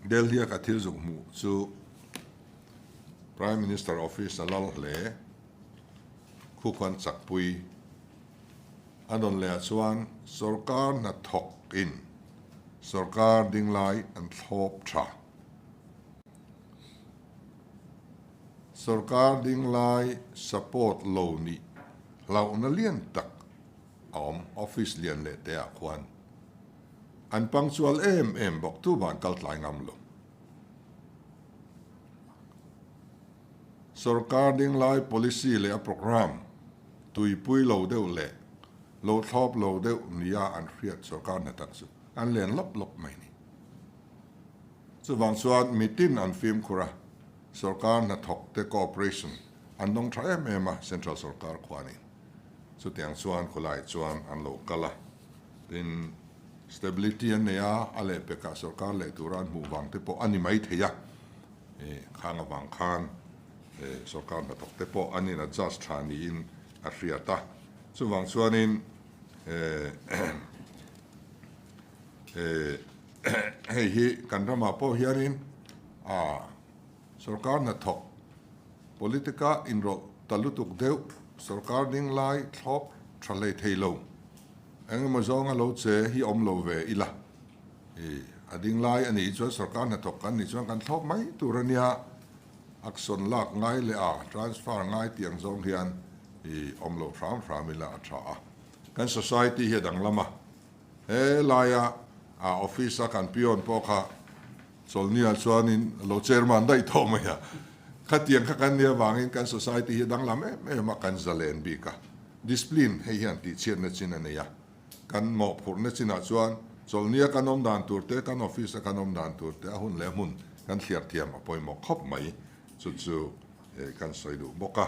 Delhi a ka thil zuk hmuh chu Prime Minister office a lal hle. Khu khuan chakpui a nawn leh ah chuan sorkar hnathawk in sorkar dinglai an thlawp tha. Sorkar dinglai support lo nih hlauhna lian tak a awm office lian leh te ah khuan an punctual em em bawk tu van kal tlai ngam lo. Sorkar dinglai policy leh a programme tuipui lo deuh leh lo thlawp lo deuh nia an hriat sorkar hnatak chu an len lawp lawp mai ni. Chuvang chuan mitin an fimkhur a, sorkar hnathawk te cooperation an dawng tha em em a central sorkar khuanin. Chutiang chuan khawlai chuan an lo kal a, tin stability an nei a, a lehpekah sorkar leh tura an hmuh vang te pawh a ni mai thei a, khang avang khan sorkar hnathawk te pawh an in adjust tha niin a hriat a. Chuvang chuanin hei hi kan ramah pawh hianin sorkar hnathawk politica inrawlh ta lutuk deuh sorkar ding lai thlawp tha hlei thei lo engemaw zawnga lo che hi awm lo ve ila. A ding lai a nih chuan sorkar hnathawk kan nih chuan kan thlawp mai tur a nia, action lak ngai leh a transfer ngai tih ang zawng hian i awm lo hram hram ila a tha a. Kan society hi a danglam a, he laia a office a kan peon pawh kha chawlhniah chuanin a lo chairman daih tawh mai a, khatiang kha kan nih avangin kan society hi a danglam em em a, kan zalen bik a, discipline hei hian tihchhiatna chin a nei a. Kan mawhphurhna chinah chuan chawlhnia kan awm dan tur te, kan office a kan awm dan tur te, a hun leh hmun kan thliar thiam a pawimawh khawp mai. Chu chu kan sawi duh bawk a.